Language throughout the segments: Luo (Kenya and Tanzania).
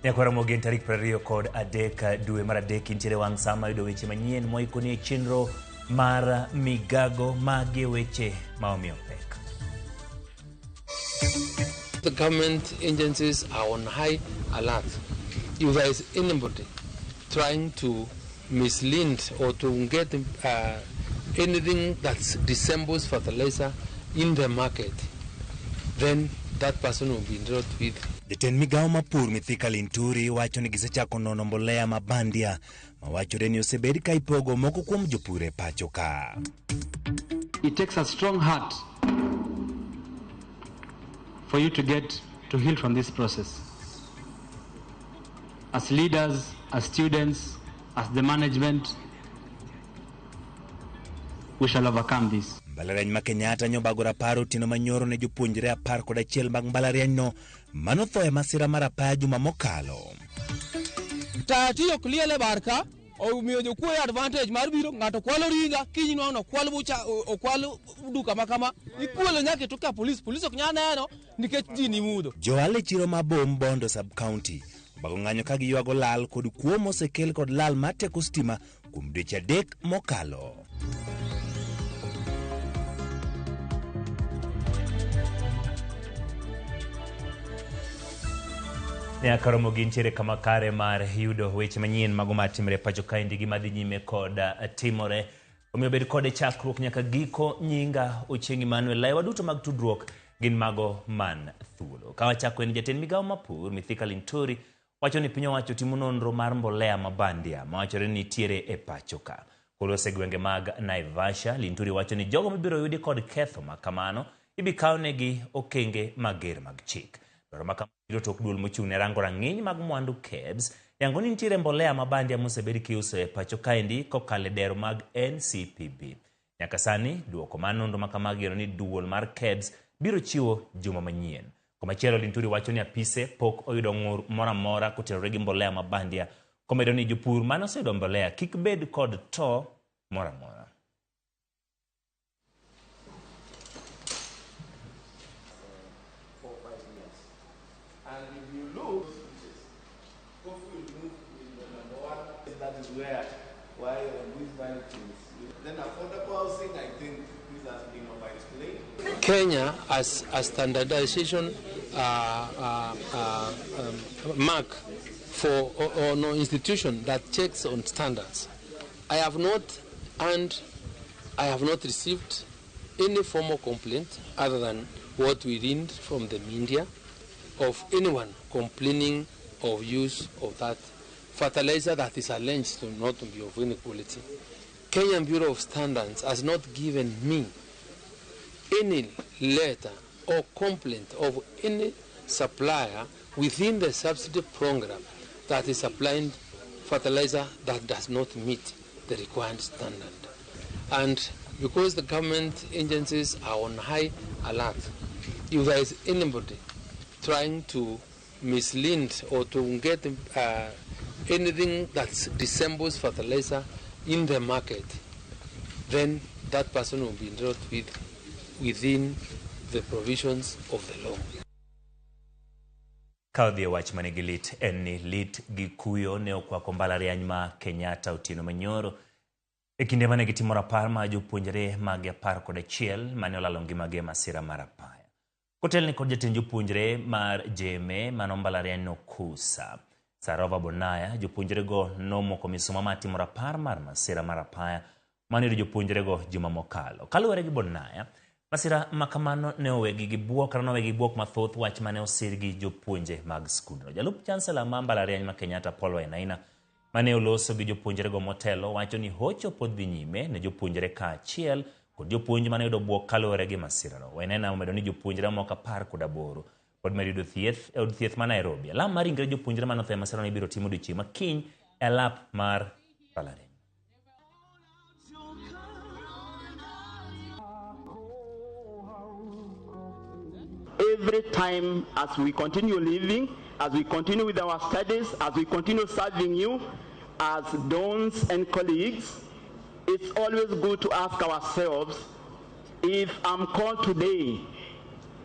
Nyakwara Mogen tarik 23 dwe mar adek intiere wang' sa ma yudo weche manyien moikoni e chenro mar migago magi weche ma omiyo pek. The government agencies are on high alert. If there is anybody trying to mislead or to get anything that resembles fertilizer in the market, then that person will be dealt with. Jatend migawo ma pur Mithika Linturi wacho ni gisechako nono mbolea ma bandia ma wachore ni osebed ka ipogo moko kuom jopur e pacho ka. It takes a strong heart for you to get to heal from this process. As leaders, as students, as the management, we shall overcome this. Mbalariany ma Kenyatta nyobago rapar otieno manyoro ne jopuonjre 11 mag mbalariany no manotho e masira mar apaya juma mokalo. Taya tiyo ok liel e bar ka omiyo jokuoye advantage mar biro ng'ato kwalo ringa kiny nwang'o okwal bucha okwal duka ma kama ikuelo nyaka ituka polis polis ok nyal neno nikech ji ni mudho. Johala e chiro ma Bom Bondo sub-county obago ng'anyo ka giywago lal kod kuo mosekel kod lal mar teko stima kuom dweche 3 mokalo. Nyaka romo gintiere kama kare mar yudo weche manyien mago matimore pacho kaendi gi madhi nyime kod timore. Omiyo bed kode chakruok nyaka giko. Nyinga Ochieng' Emmanuel. Laiwa duto mag tudruok gin mago man thuolo. Ka wachako en jatend migawo ma pur Mithika Linturi wacho ni piny owacho timo nonro mar mbolea ma bandia mawachore ni nitiere e pacho ka. Kolose gwenge mag Naivasha, Linturi wacho ni jogo mibiro yudi kod ketho ma kamano ibi kawnegi okenge mager mag chik. Dwaro ma kamano biro tok duol mochung' ne rango rang'iny mag mwandu KEBS yango ni nitiere mbolea ma bandia mosebed kiuso e pacho kaendi kokalo e dero mag NCPB. Nyaka sani, duoko mar nonro ma kamagi geno ni duol mar KEBS biro chiwo juma manyien. Komachielo, Linturi wacho ni apise pok oyudo ng'ur moro amora kotenore gi mbolea ma bandia, komedo ni jopur mane oseyudo mbolea kik bed kod to moro amora. Kenya as a standardization mark for or no institution that checks on standards. I have not and I have not received any formal complaint other than what we read from the media of anyone complaining of use of that fertilizer that is alleged to not be of any quality. Kenyan Bureau of Standards has not given me any letter or complaint of any supplier within the subsidy program that is supplying fertilizer that does not meet the required standard. And because the government agencies are on high alert, if there is anybody trying to mislead or to get anything that resembles fertilizer in the market, then that person will be dealt with within the provisions of the law. Ka odhi e wach manigi lit en ni lit gi kuyo ne okwako mbalariany ma Kenyatta otieno manyoro e kinde mane gitimo rapar mar jopuonjre mag 11 mane olalo ngimagi e masira mar apaya. Kotelni kod jatend jopuonjre mar JMA mano mbalariany no Kusa, Sarova Bonaya, jopuonjrego nomoko misuma mar timo rapar mar masira mar apaya mane oyudo jopuonjrego juma mokalo. Kaluwore gi Bonaya, masira ma kamano ne owegi gi buok kata nowegi gi buok mathoth wach mane osir gi jopuonje mag skundno. Jalup chancellor ma mbalariany ma Kenyatta Paul Wainaina mane oloso gi jopuonjrego motelo wacho ni hocho pod dhi nyime ne jopuonjre kaachiel kod jopuonj mane oyudo buok kaluwore gi masirano. Wainaina omedo ni jopuonjre mamoko 18 pod medo yudo thieth e od thieth ma Nairobi. Alam mar ringre jopuonjre mane otho e masirano ibiro tim odiochieng' ma kiny e alap mar mbalariany. Every time as we continue living, as we continue with our studies, as we continue serving you as dons and colleagues, it's always good to ask ourselves, if I'm called today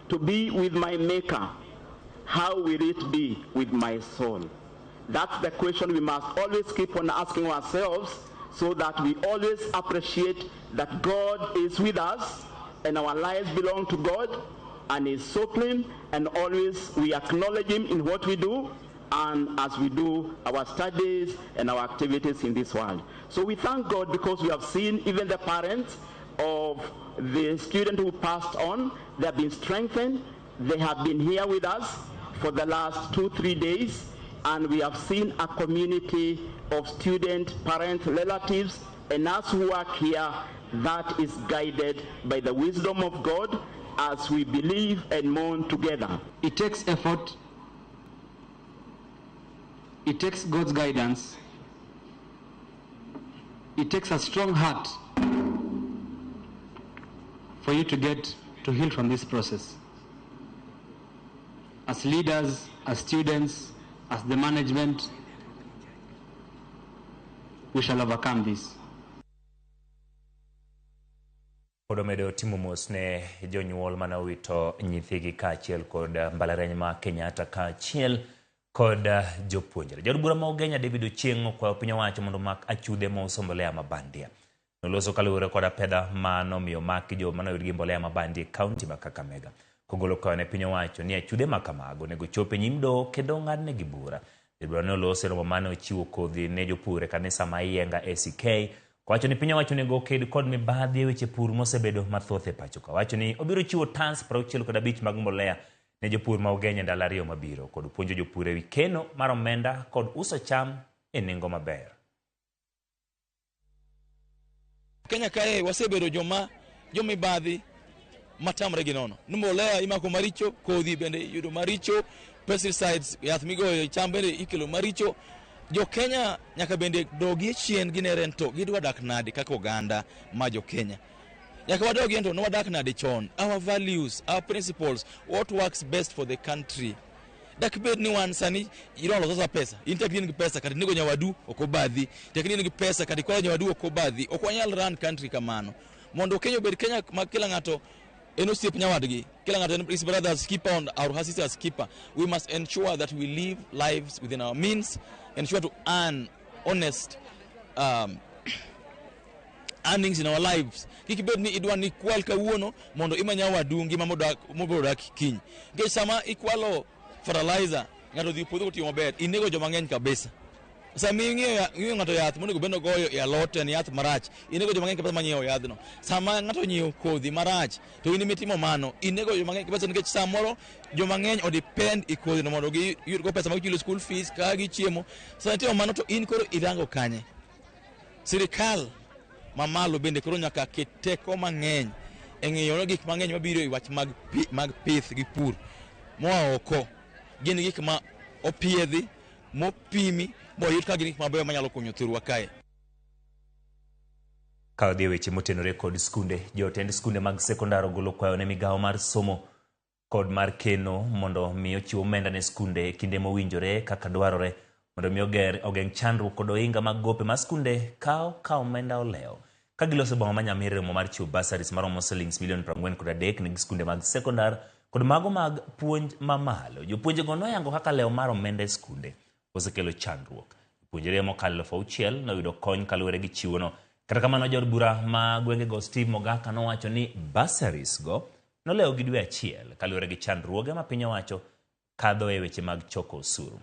to be with my Maker, how will it be with my soul? That's the question we must always keep on asking ourselves, so that we always appreciate that God is with us and our lives belong to God and is supreme, and always we acknowledge Him in what we do and as we do our studies and our activities in this world. So we thank God because we have seen even the parents of the student who passed on, they have been strengthened, they have been here with us for the last 2-3 days, and we have seen a community of student, parents, relatives, and us who work here that is guided by the wisdom of God as we believe and mourn together. It takes effort. It takes God's guidance. It takes a strong heart for you to get to heal from this process. As leaders, as students, as the management, we shall overcome this. Pod omedo timo mos ne jonyuol mane owito nyithigi kaachiel kod mbalariany ma Kenyatta kaachiel kod jopuonjre. Jaod bura ma Ugenya David Ochieng' okwayo piny owacho mondo omak achudhe mauso mbolea ma bandia. Noloso kaluwore kod apedha manomiyo maki joma noyud gi mbolea ma bandia e kaunti ma Kakamega. Kogolo kwayo ne piny owacho ni achudhe ma kamago onego chop e nyim doho kendo ng'adnegi bura. Jaod bura ne oloso e romo mane ochiwo kodhi ne jopur e kanisa ma Iyenga ACK. Kowacho ni piny owacho onego oked kod mibadhi e weche pur mosebedo mathoth e pacho ka. Wacho ni obiro chiwo tons 65 mag mbolea ne jopur ma Ugenya ndalo 2 mabiro, kod puonjo jopur ewi keno mar omenda kod uso cham e nengo maber. Kenya kae wasebedo joma jomibadhi matamre gi nono. Ni mbolea imako maricho, kodhi bende yudo maricho, pesticides yath migoyo e cham bende ikelo maricho. Jo Kenya nyaka bende dogie chien ginere to gidwa dak nade kaka oganda ma jo Kenya. Nyaka wadogie to nwadak nade chon. Our values, our principles, what works best for the country. Dak bed ni wan sani idwa loso pesa. In tek in gi pesa kata inego nyawadu ok obadhi. Tek in gi pesa kata ikwalo nyawadu ok obadhi. Ok wanyal run country kamano. Mondo Kenya obed Kenya ma kila ng'ato en osiep nyawadgi, kila ng'ato en his brother's keeper and our sister's keeper. We must ensure that we live lives within our means, ensure to earn honest earnings in our lives. Kik bed ni idwa ni kwal kawuono mondo ima nyawadu ngima mobiro dak kiny. Nikech sama ikwalo fertilizer, ng'ato dhi puodho kotiyo maber, inego joma ng'eny kabisa. Sama ing'iyo ng'ato yath monego bed nogoyo e alot en yath marach, inego joma ng'eny kabisa manyiewo yadhno. Sama ng'ato onyiewo kodhi marach, to in imitimo mano, inego joma ng'eny kabisa nikech samoro joma ng'eny o depend e kodhino mondo giyud go pesa mag chulo school fees ka gichiemo. Sama itimo mano to in koro irango kanye? Sirikal mamalo bende koro nyaka ket teko mang'eny e ng'iyo gik mang'eny mabiro e wach mag pith gi pur moa oko. Gin gik ma opiedhi, mopimi, moyud ka gin gik mabeyo manyalo konyo thurwa kae. Ka odhi e weche motenore kod skunde, jotend skunde mag sekondar ogolo kwayo ne migawo mar somo kod mar keno mondo mi ochiw omenda ne skunde e kinde mowinjore kaka dwarore mondo mi ogeng' chandruok kod ohinga mag gope ma skunde kawo ka omenda olewo. Ka giloso boma ma Nyamira romo mar chiwo bursaries maromo silings milion 43 ne skunde mag sekondar kod mago mag puonj mamalo. Jopuonjego noyango kaka lewo mar omenda e skunde osekelo chandruok. Jopuonjre mokalo 6,000 noyudo kony kaluwore gi chiwono. Kata kamano jaod bura ma gwengego Steve Mogaka nowacho ni bursaries go nolewo gi dwe achiel kaluwore gi chandruoge ma piny owacho kadho e weche mag choko osuru.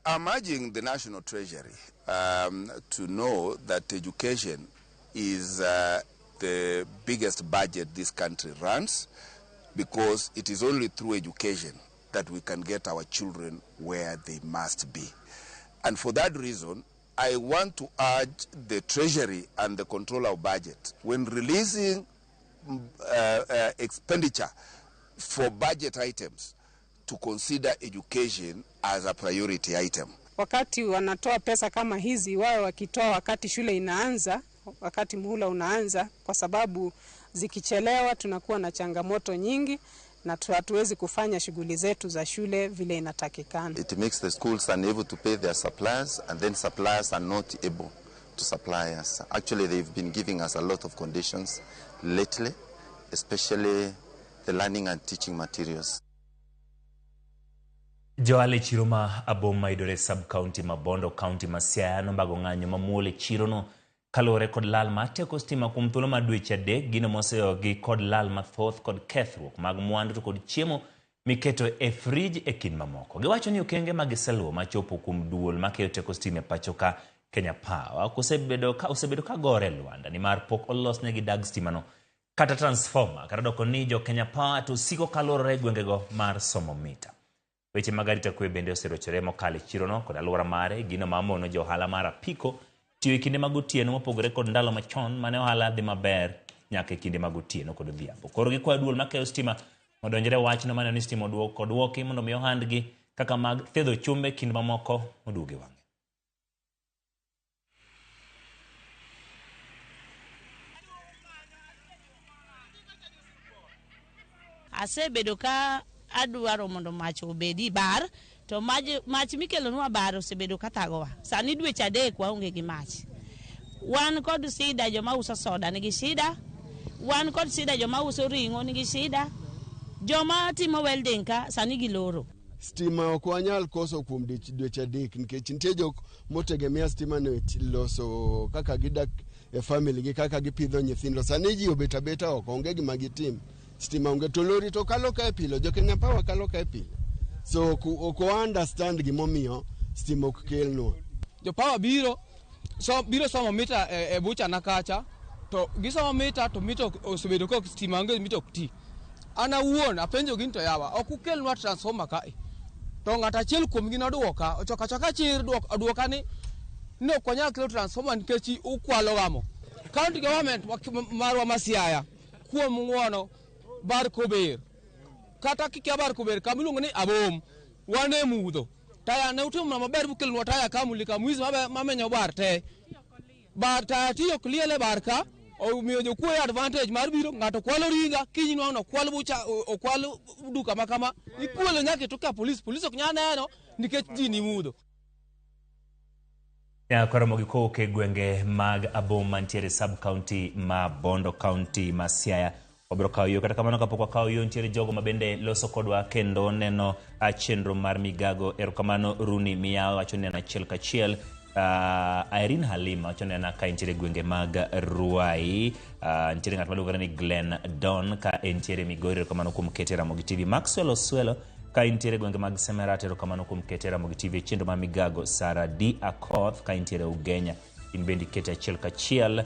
I'm urging the National Treasury to know that education is the biggest budget this country runs, because it is only through education that we can get our children where they must be. And for that reason, I want to urge the Treasury and the Controller of Budget, when releasing expenditure for budget items, to consider education as a priority item. Wakati wanatoa pesa kama hizi, wao wakitoa wakati shule inaanza, wakati muhula unaanza, kwa sababu zikichelewa tunakuwa na changamoto nyingi. na hatuwezi kufanya shughuli zetu za shule vile inatakikana. It makes the schools unable to pay their suppliers, and then suppliers are not able to supply us. Actually, they've been giving us a lot of conditions lately, especially the learning and teaching materials. Johala e chiro ma Aboma yudore sub-county ma Bondo, county ma Siaya nombago ng'anyo mamuol e chirono kaluwore kod lal mar teko stima kuom thuolo mar dweche 3, gino moseyogi kod lal mathoth kod kethruok mag mwandu to kod chiemo miketo e frij e kind mamoko. Giwacho ni okenge ma giseluwo machopo kuom duol makeyo teko stima e pacho ka Kenya Power osebedo ka gore e lwanda nimar pok olosnegi dag stimano kata transformer kata doko ni jo Kenya Power to siko kaluorore e gwengego mar somo mita. Weche mag arita kwe bende oserochore mokalo e chirono kod alwora mare, gino ma mono jo ohala mar apiko tiyo e kinde mag otieno mopogore kod ndalo machon mane ohala dhi maber nyaka e kinde mag otieno kod odhiambo. Koro gikwayo duol makeyo stima odonjre wachno maneno ni stima oduoki mondo mi ohandgi kaka mag thedho chumbe kind mamoko oduog e wang'e. Asebedo ka adwaro mondo mach obedi bar, to mach mikelonwa bar osebedo ka thagowa. Sani dweche 3 waonge gi mach. Wan kod sida joma uso soda nigi shida, wan kod sida joma uso ring'o nigi shida, joma timo welding ka sani giloro. Stima ok wanyal koso kuom dweche 3 nikech nitie jok motegemea stima no loso kaka gidak e family gi, kaka gipidho nyithindo. Sani ji obet abeta oko, onge gima gitim. Stima onge to lori to kalo ka e pile, jo Kenya Power kalo ka e pile. So ok understand gimomiyo stima ok kelnwa. Jo Power biro somo mita e bucha na kacha, to gisomo mita to mita osebedo ka stima onge, mita ok ti. An awuon apenjo gi to yawa, ok ukelnwa transformer kae. To ng'at achiel kuomgi noduoka, ochoka achoka chir oduoka ni ok wanyal kelo transformer nikech ukwalo gamo. County government marwa ma Siaya kuom ng'uono bar kober, kata kikia bar kober kama iluongo ni Abom, wan e mudho. Taya ne utimo maber bukelnwa taya ka mulika mwizi mamenyo bar te. Bar taya tiyo ok liel e bar ka, omiyo jokuoye advantage mar biro, ng'ato kwalo ringa, kiny nwang'o okwal bucha, okwal duka ma kama, ikwelo nyaka itoka polis, polis ok nyal neno nikech ji ni mudho. Koromo gi kowuok e gwenge mag Abom mantiere sub-county ma Bondo, county ma Siaya. Wabiro kawo yo, kata kamano kapok wakawo yo nitiere jogo ma bende loso kodwa kendo neno chenro mar migago. Erokamano Runi Miyawo wacho neno achiel kachiel. Irene Halima wacho nena ka entiere gwenge mag Ruai. Nitiere ng'at maluongore ni Glenn Don ka entiere Migori, erokamano kuom kete Ramogi TV. Maxwell Oswelo ka entiere gwenge mag Semerat, erokamano kuom kete Ramogi TV. Chenro mar migago. Sara D Akoth ka entiere Ugenya, in bende ikete achiel kachiel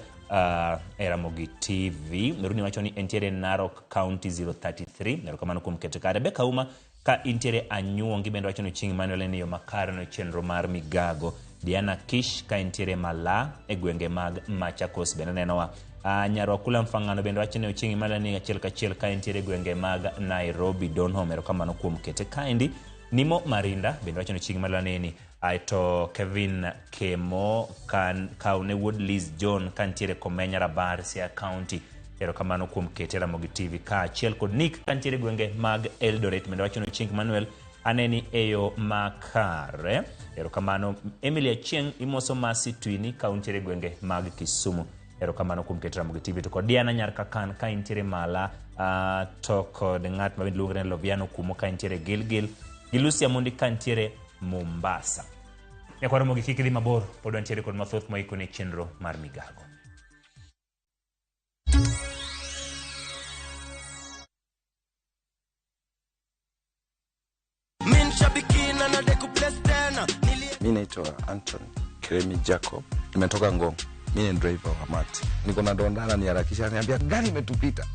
e Ramogi TV. Runi wacho ni entiere Narok County 033, erokamano kuom kete kare. Rebecca Uma ka intiere Anyuongi bende wacho ni Chieng' Emmanuel en yo makare no chenro mar migago. Diana Kish ka intiere Mala e gwenge mag Machakos bende nenowa. Nyarwa Kula Mfang'ano bende wacho ni Chieng' Emmanuel ni achiel kachiel ka intiere gwenge mag Nairobi Donholm, erokamano kuom kete kaendi. Nimo Marinda bende wacho ni Chieng' Emmanuel neni. Aeto Kevin Kemo kaune wuod Liz John ka nitiere Komenya Rabar, Siaya County, erokamano kuom kete Ramogi TV. Kaachiel kod Nick ka nitiere gwenge mag Eldoret bende wacho ni Chieng' Emmanuel aneni eyo makare, erokamano. Emily Achieng' imoso Masi Twini ka untiere gwenge mag Kisumu, erokamano kuom kete Ramogi TV. To kod Diana Nyar Kakan ka intiere Mala, to kod ng'at ma bende luongore ni Loviano Kumo ka intiere Gilgil, gi Lucy Amondi ka nitiere Mombasa. Nyakwa Ramogi kik idhi mabor, pod wantiere kod mathoth moikone chenro mar migago. Mi naitwa Anton Kremi Jacob, nimetoka Ngong. Mi ni driver wa mati. Niko na donda niharakisha, niambia gari imetupita.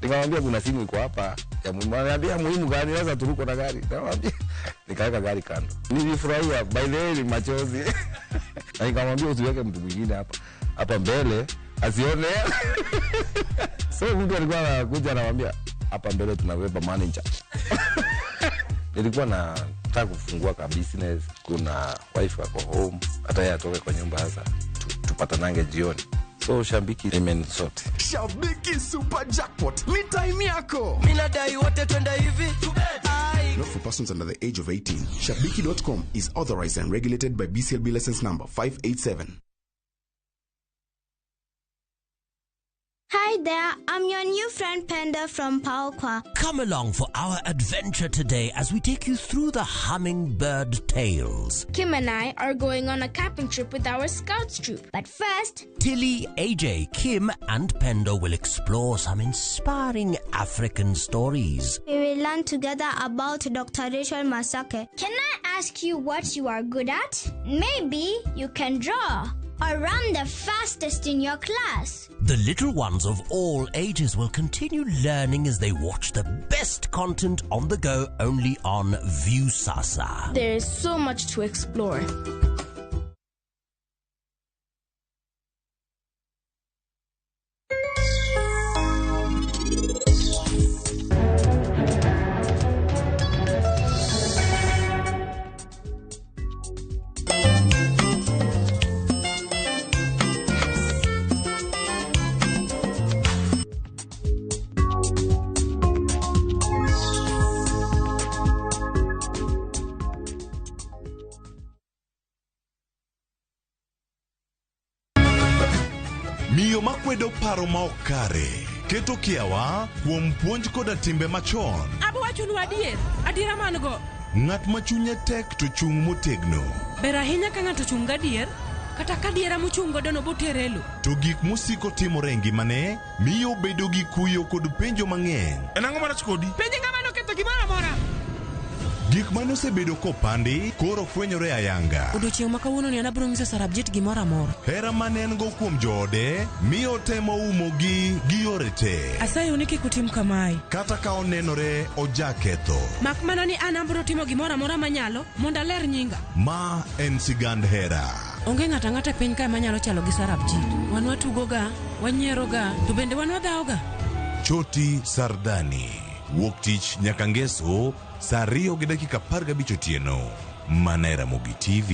Nikamwambia kuna simu iko hapa ya muhimu. Ananiambia muhimu gani? Sasa turuko na gari. Nikamwambia nikaweka gari kando. Nilifurahia, by the way ni machozi. Na nikamwambia usiweke mtu mwingine hapa. Hapa mbele asione. So mtu alikuwa anakuja anamwambia hapa mbele tunabeba manager. Nilikuwa nataka kufungua ka business, kuna wife ako home, hata yeye atoke kwa nyumba sasa tupatanange jioni. So Shabiki imenisort. Shabiki Super Jackpot ni time yako. Mimi nadai wote twende hivi. Not for persons under the age of 18. Shabiki.com is authorized and regulated by BCLB license number 587. Hi there, I'm your new friend Penda from Palqua. Come along for our adventure today as we take you through the hummingbird tales. Kim and I are going on a camping trip with our scouts troop. But first, Tilly, AJ, Kim, and Pendo will explore some inspiring African stories. We will learn together about Dr. Rachel Masake. Can I ask you what you are good at? Maybe you can draw or run the fastest in your class. The little ones of all ages will continue learning as they watch the best content on the go only on Viusasa. There is so much to explore. Miyo makwedo paro ma ok kare keto kiawa kuom puonj koda timbe machon. Abo wachonu adier, adiera man go. Ng'at ma chunye tek to chung' motegno. Ber ahinya ka ng'ato chung' gadier, kata ka diera mochung' godo no botere e lo. To gik mosiko timore e ngimane miyo obedo gi kuyo kod penjo mang'eny. En ang'o marach kodi? Penj ng'ama noketho gimoro amora. Gik mane osebedo kopandi koro fwenyore ayanga. Odiochieng' ma kawuono ni an abiro nyiso Sarabjit gimoro amora. Hera mane en go kuom joode miyo otemo umogi gi yore te. Asayou ni kik utim kamae. Kata ka onenore ojaketho. Mak mana ni an abiro timo gimoro amora manyalo mondo aler nyinga. Ma en sigand hera. Onge ng'ato ang'ata e piny kae manyalo chalo gi Sarabjit. Wan watugoga, wanyieroga, to bende wan wadhawoga. Choti Sardani. Wuok tich nyaka ngeso saa 2:15 otieno. Mana e Ramogi TV.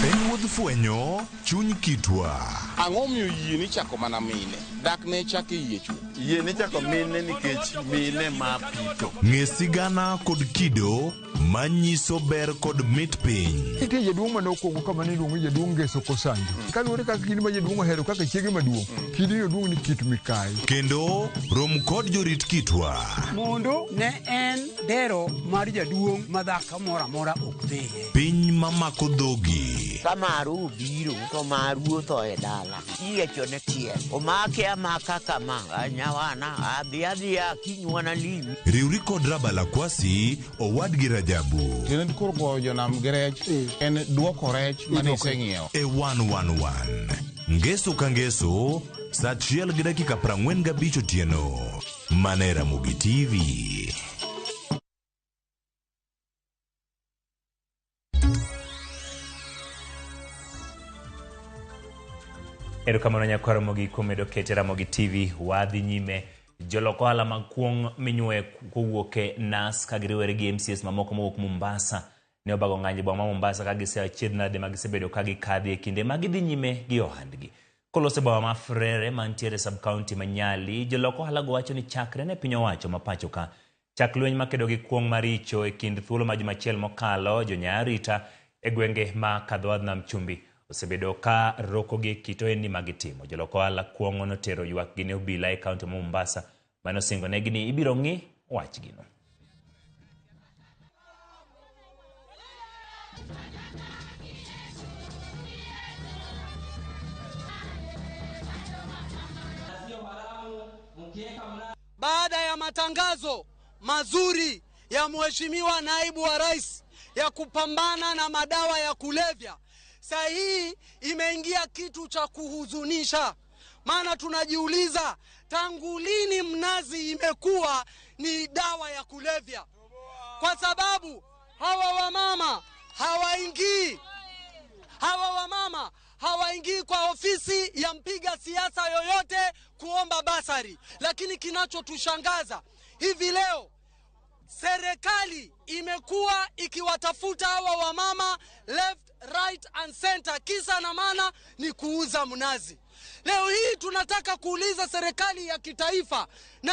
En wuodh fwenyo chuny kitwa. Ang'o miyo yie ni chako mana mine? Dak ne chak e yie chwo. Yie ni chako mine nikech mine ma pito. Ng'e sigana kod kido manyiso ber kod mit piny. Nitie jaduong' mane okwongo kama ne iluongo ni jaduong' Ngeso Kosanjo. Kaluwore kaka kidi ma jaduong' ohero kaka chiege maduong', kidino duong' ni Kit Mikayi. Kendo rom kod jorit kitwa. Mondo ne en dero mar jaduong' ma dhako moro amora ok dhiye. Piny mamako dhogi. Ka maru obiro to maru otho e dala. Iyiecho ne tiel. Omake amaka kama. Nyawana adhi adhiya kiny wanalimi. Riwri kod Rabala Kwasi owadgi Rajabu. Tiende koro goyo jonam gi rech en duoko rech mane iseng'iewo. E 111. Ngeso ka ngeso saa 1:45 otieno. Mana e Ramogi TV. Erokamano nyakwar Ramogi kuom medo kete Ramogi TV. Wadhi nyime. Jolok ohala mag kuong' minyuoye kowuok e NAS ka giriwore gi MCS mamoko mowuok Mombasa ne obago ng'anjo e boma ma Mombasa ka giseyo achiedh nade ma gisebedo ka gikadhe e kinde ma gidhi nyime gi ohandgi. Kolos e boma ma Frere mantiere sub-county ma Nyali, jolok ohala go wacho ni chakre ne piny owacho ma pacho ka chak lweny makedo gi kuong' maricho e kind thuolo ma juma achiel mokalo, jonya arita e gwenge ma Kadhowadh Nam Chumbi osebedo ka rokogi e kit ohendni ma gitimo. Jolok ohala kuong'o notero ywakgi ne obila e kaunti ma Mombasa mane osingonegi ni ibiro ng'i wachgino. Baada ya matangazo mazuri ya Mheshimiwa Naibu wa Rais ya kupambana na madawa ya kulevya, saa hii imeingia kitu cha kuhuzunisha. Maana tunajiuliza tangu lini mnazi imekuwa ni dawa ya kulevya? Kwa sababu hawa wamama hawaingii. Hawa wamama hawaingii kwa ofisi ya mpiga siasa yoyote kuomba basari. Lakini kinachotushangaza hivi leo Serikali imekuwa ikiwatafuta hawa wamama left, right and center, kisa na maana ni kuuza mnazi. Leo hii tunataka kuuliza serikali ya kitaifa na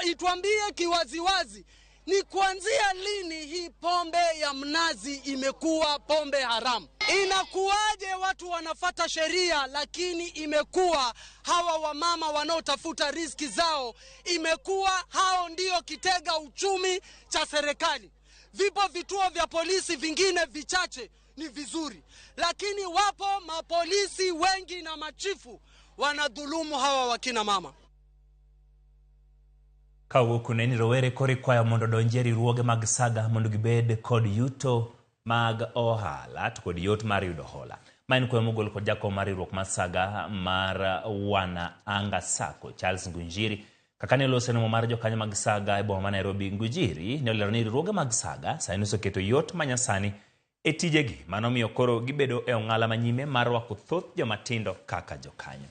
ituambie kiwaziwazi ni kuanzia lini hii pombe ya mnazi imekuwa pombe haramu? Inakuwaje watu wanafata sheria, lakini imekuwa hawa wamama wanaotafuta riziki zao, imekuwa hao ndio kitega uchumi cha serikali. Vipo vituo vya polisi vingine vichache ni vizuri, lakini wapo mapolisi wengi na machifu wanadhulumu hawa wakina mama. Kawuok kuno en ni rowere koro ikwayo mondo odonji e riwruoge mag saga mondo gibed kod yuto mag ohala to kod yot mar yudo hola. Ma en kwayo mogol kod jakom mar riwruok mar saga mar Wana Anga Sacco, Charles Ngunjiri. Kaka ne olose romo mar jokanyo mag saga e boma ma Nairobi, Ngunjiri ne olero ni riwruoge mag saga sani oseketo yot manyasani e tijegi, mano miyo koro gibedo e ong'ala manyime mar rwako thoth joma tindo kaka jokanyo.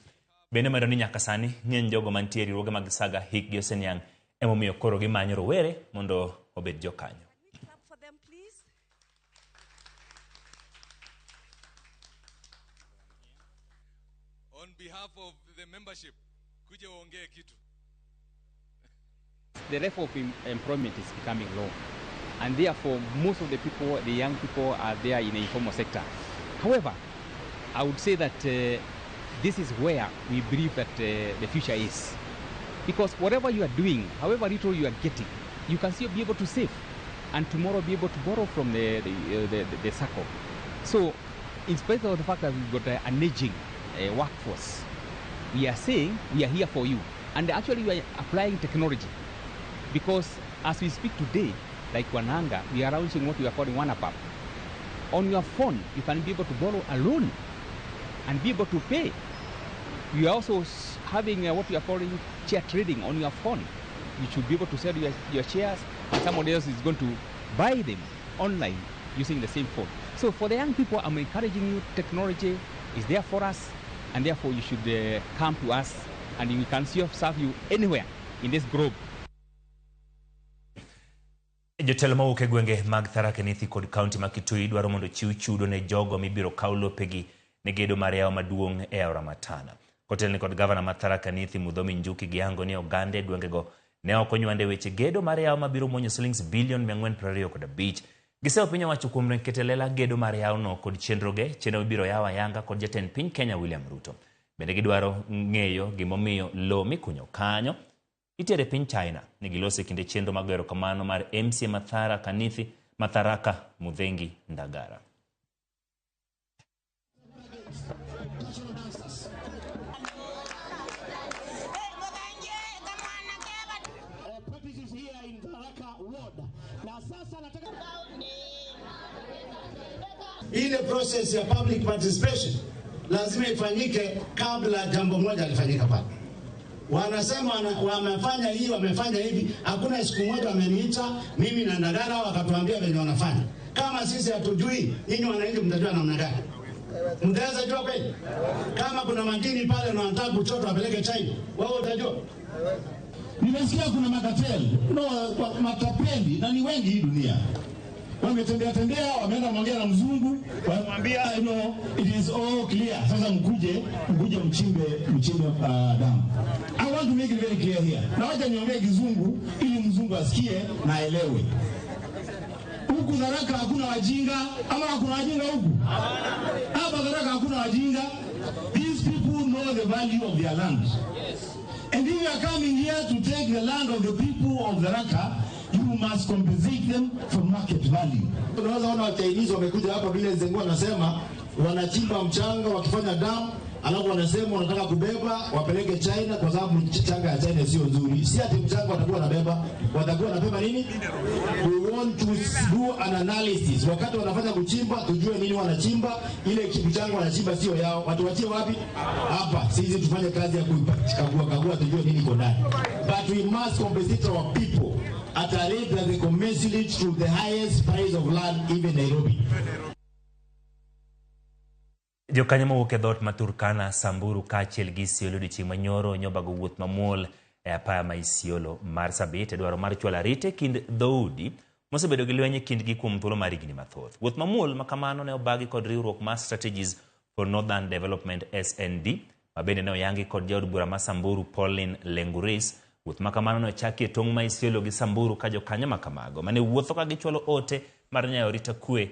Bende omedo ni nyaka sani ng'eny jogo mantie e riwruoge mag saga hikgi oseniang', emomiyo koro gimanyo rowere mondo obed jokanyo. On behalf of the membership, kuja uongee kitu. The level of employment is becoming low, and therefore most of the people, the young people, are there in the informal sector. However, I would say that this is where we believe that the future is. Because whatever you are doing, however little you are getting, you can still be able to save and tomorrow be able to borrow from the circle. So, in spite of the fact that we've got an aging workforce, we are saying we are here for you. And actually we are applying technology. Because as we speak today, like Wananga, we are launching what we are calling WanaPap. On your phone, you can be able to borrow a loan and be able to pay. We are also having what we are calling chair trading on your phone. You should be able to sell your shares, and somebody else is going to buy them online using the same phone. So for the young people, I'm encouraging you, technology is there for us, and therefore you should come to us, and we can serve you anywhere in this globe. Jotelo mawuok e gwenge mag Tharaka Nithi kod kaunti ma Kitui dwaro mondo chiw chudo ne jogo mibiro kaw lopegi ne gedo mar yawo maduong' e aora Matana. Kotelni kod gavana ma Tharaka Nithi Muthomi Njuki gihango ni oganda e gwengego ne ok onywande weche gedo mar yawo mabiro muonyo silings bilion 425. Gisewo piny owacho kuom keto e lela gedo mar yawono kod chenroge, chenro mibiro yaw ayanga kod jatend piny Kenya William Ruto. Bende gidwaro ng'eyo gimomiyo lowo mikunyo kanyo itere piny China ne giloso e kinde chenro mag erokamano mar MCA Matharaka Nithi Matharaka Muthengi Ndagara. Ile process ya public participation lazima ifanyike kabla jambo moja lifanyika pale. Wanasema wamefanya hii, wamefanya hivi, hakuna siku moja wameniita mimi na Ndagara wakatuambia venye wanafanya. Kama sisi hatujui, nyinyi wananchi mtajua namna gani? Mtaweza jua kweli? Kama kuna madini pale na wanataka kuchota wapeleke China, wao utajua? Nimesikia kuna makateli, matapeli na ni wengi hii dunia. Wametembea tembea, wameenda mwongea na mzungu, wamwambia you know, it is all clear. Sasa mkuje mchimbe damu. I want to make it very clear here. Na wacha niongee kizungu ili mzungu asikie na aelewe. Huku Tharaka hakuna wajinga, ama hakuna wajinga huku? Hapa Tharaka hakuna wajinga. These people know the value of their land. And if you are coming here to take the land of the people of Tharaka, you must compensate them for market value. Unaweza ona wa Chinese wamekuja hapa vile Zengo anasema wanachimba mchanga wakifanya dam, alafu wanasema wanataka kubeba wapeleke China kwa sababu mchanga ya China sio nzuri. Si ati mchanga watakuwa wanabeba, watakuwa wanabeba nini? We want to do an analysis. Wakati wanafanya kuchimba tujue nini wanachimba, ile mchanga wanachimba sio yao. Watu wachie wapi? Hapa. Sisi tufanye kazi ya kukagua kagua tujue nini iko ndani. But we must compensate our people at a rate that they commensurate to the highest price of land even Nairobi. Jokanyo mowuok e dhoot ma Turkana, Samburu kaachiel gi Isiolo odiochieng' manyoro nyobago wuoth mamuol e apaya ma Isiolo Marsabit e dwaro mar chwalo arita e kind dhoudi mosebedo gi lweny e kindgi kuom thuolo mar higni mathoth. Wuoth mamuol ma kamano ne obagi kod riwruok mar Strategies for Northern Development SND ma bende ne oyangi kod jaod bura ma Samburu Pauline Lenguris. Wuoth ma kamano ne ochaki e tong' ma Isiolo gi Samburu ka jokanyo ma kamago mane wuotho ka gichwalo ote mar nyayo arita kwe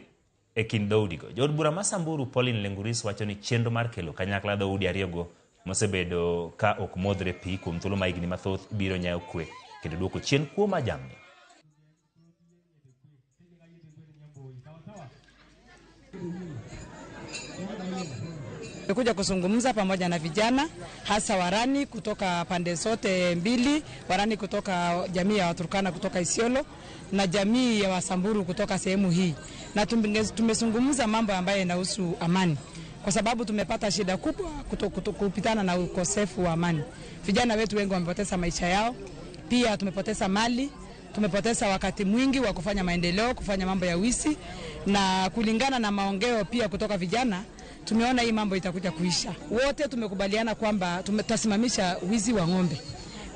e kind dhoudigo. Jaod bura ma Samburu Pauline Lenguris wacho ni chenro mar kelo kanyakla dhoudi ariyogo mosebedo ka ok modhre pi kuom thuolo ma higni mathoth biro nyayo kwe kendo duoko chien kuo ma jamni. Tumekuja kuzungumza pamoja na vijana hasa Warani kutoka pande zote mbili, Warani kutoka jamii ya Waturkana kutoka Isiolo na jamii ya Wasamburu kutoka sehemu hii, na tumezungumza mambo ambayo yanahusu amani, kwa sababu tumepata shida kubwa kupitana na ukosefu wa amani. Vijana wetu wengi wamepoteza maisha yao, pia tumepoteza mali, tumepoteza wakati mwingi wa kufanya maendeleo, kufanya mambo ya wizi, na kulingana na maongeo pia kutoka vijana tumeona hii mambo itakuja kuisha. Wote tumekubaliana kwamba tutasimamisha wizi wa ng'ombe.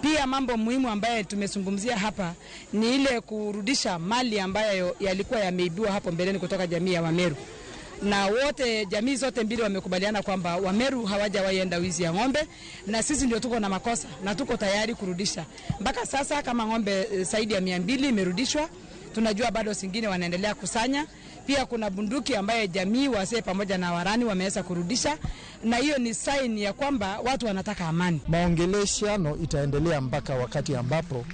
Pia mambo muhimu ambayo tumezungumzia hapa ni ile kurudisha mali ambayo yalikuwa yameibiwa hapo mbeleni kutoka jamii ya Wameru. Na wote jamii zote mbili wamekubaliana kwamba Wameru hawajawahi enda wizi ya ng'ombe na sisi ndio tuko na makosa na tuko tayari kurudisha. Mpaka sasa kama ng'ombe zaidi ya 200 imerudishwa, tunajua bado zingine wanaendelea kusanya. Pia kuna bunduki ambaye jamii wasee pamoja na Warani wameweza kurudisha, na hiyo ni sign ya kwamba watu wanataka amani. Maongeleshano itaendelea mpaka wakati ambapo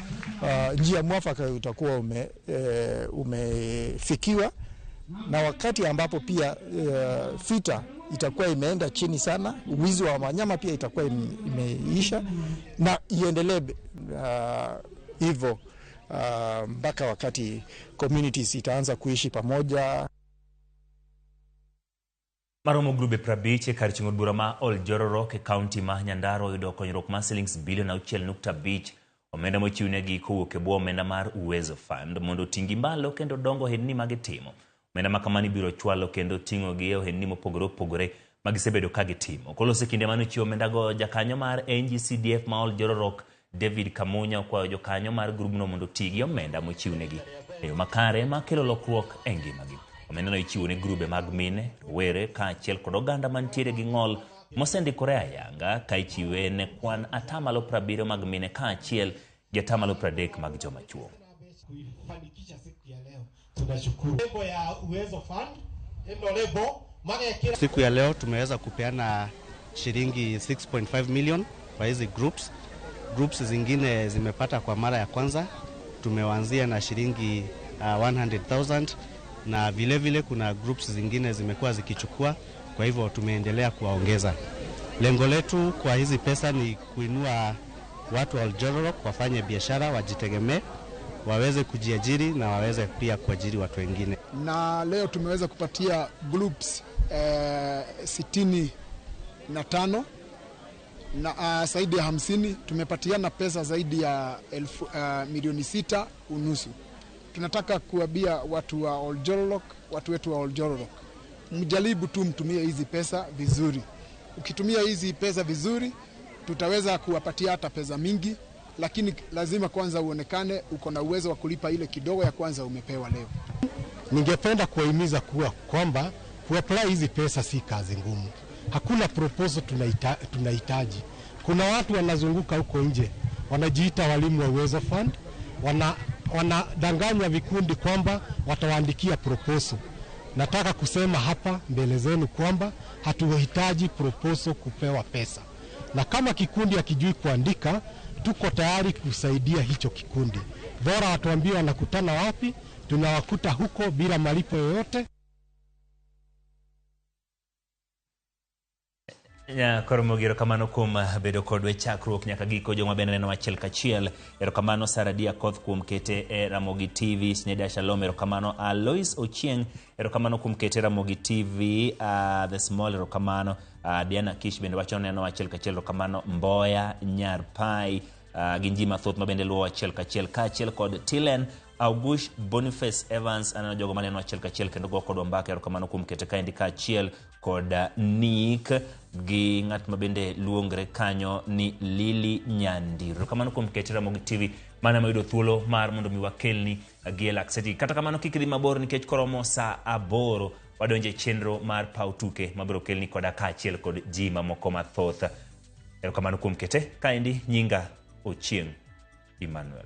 njia mwafaka utakuwa umefikiwa, na wakati ambapo pia vita itakuwa imeenda chini sana, wizi wa wanyama pia itakuwa imeisha, na iendelee hivyo mpaka wakati communities itaanza kuishi pamoja. Maromo grube 50 e kar chung' od bura ma Oljororok e kaunti ma Nyandarua oyudo konyruok mar silings bilion 6.5, omenda mochiwnegi kowuok e bwo omenda mar Uwezo Fund mondo oting'gi malo kendo dongo ohendni magitimo. Omenda ma kamano ibiro chwalo kendo ting'ogi e ohendni mopogore opogore ma gisebedo ka gitimo. Koloso e kinde mane ochiwo omendago, jakanyo mar NGCDF ma Oljororok David Kamunya okwayo jokanyo mar grubno mondo oti gi omenda mochiwnegi e yo makare ma kelo lokruok e ngimagi. Omendano ichiwo ne grube mag mine, rowere kaachiel kod oganda mantiere gi ng'ol mosendikore ayanga ka ichiwe ne kwan 70% mag mine kaachiel gi 30% mag joma chuo. Siku ya leo tumeweza kupeana shilingi 6.5 million kwa hizi groups. Groups zingine zimepata kwa mara ya kwanza, tumewaanzia na shilingi 100,000, na vile vile kuna groups zingine zimekuwa zikichukua, kwa hivyo tumeendelea kuwaongeza. Lengo letu kwa hizi pesa ni kuinua watu wa Oljororok wafanye biashara, wajitegemee, waweze kujiajiri na waweze pia kuajiri watu wengine. Na leo tumeweza kupatia groups 65 na zaidi ya 50, tumepatiana pesa zaidi ya milioni 6.5. Tunataka kuambia watu wa Oljororok, watu wetu wa Oljororok, mjaribu tu mtumie hizi pesa vizuri. Ukitumia hizi pesa vizuri, tutaweza kuwapatia hata pesa mingi, lakini lazima kwanza uonekane uko na uwezo wa kulipa ile kidogo ya kwanza umepewa leo. Ningependa kuwahimiza kuwa kwamba kuapply hizi pesa si kazi ngumu. Hakuna proposal tunahitaji. Kuna watu wanazunguka huko nje, wanajiita walimu wa Uwezo Fund, wanadanganya vikundi kwamba watawaandikia proposal. Nataka kusema hapa mbele zenu kwamba hatuhitaji proposal kupewa pesa. Na kama kikundi hakijui kuandika, tuko tayari kusaidia hicho kikundi. Bora watuambie wanakutana wapi, tunawakuta huko bila malipo yoyote. Koro erokamano kuom bedo kodwa e chakruok nyaka giko joma bende neno achiel kachiel. Erokamano Sara Dia Koth kuom kete e Ramogi TV. Sneda Shalom, erokamano. Alois Ochieng, erokamano kuom kete Ramogi TV. The Small, erokamano. Diana Kish bende wacho neno achiel kachiel, erokamano. Mboya Nyarpai, gin ji mathoth ma bende luwo achiel kachiel, kaachiel kod Tilen Augush Boniface Evans, aneno jogo maneno achiel kachiel kendo go kodwa mbaka, erokamano kuom kete kaendi kaachiel kod Nick gi ng'at ma bende luongre kanyo ni Lily Nyandiro. Kamano kuom kete Ramogi TV mana mayudo thuolo mar mondo mi wakelni gi e lak Kata kamano kik idhi mabor nikech koromo saa 8 wadonjo e chenro mar paw tuke mabiro kelni koda kaachiel kod ji mamoko mathoth. Erokamano kuom kete. Kaendi nyinga Ochieng' Emmanuel.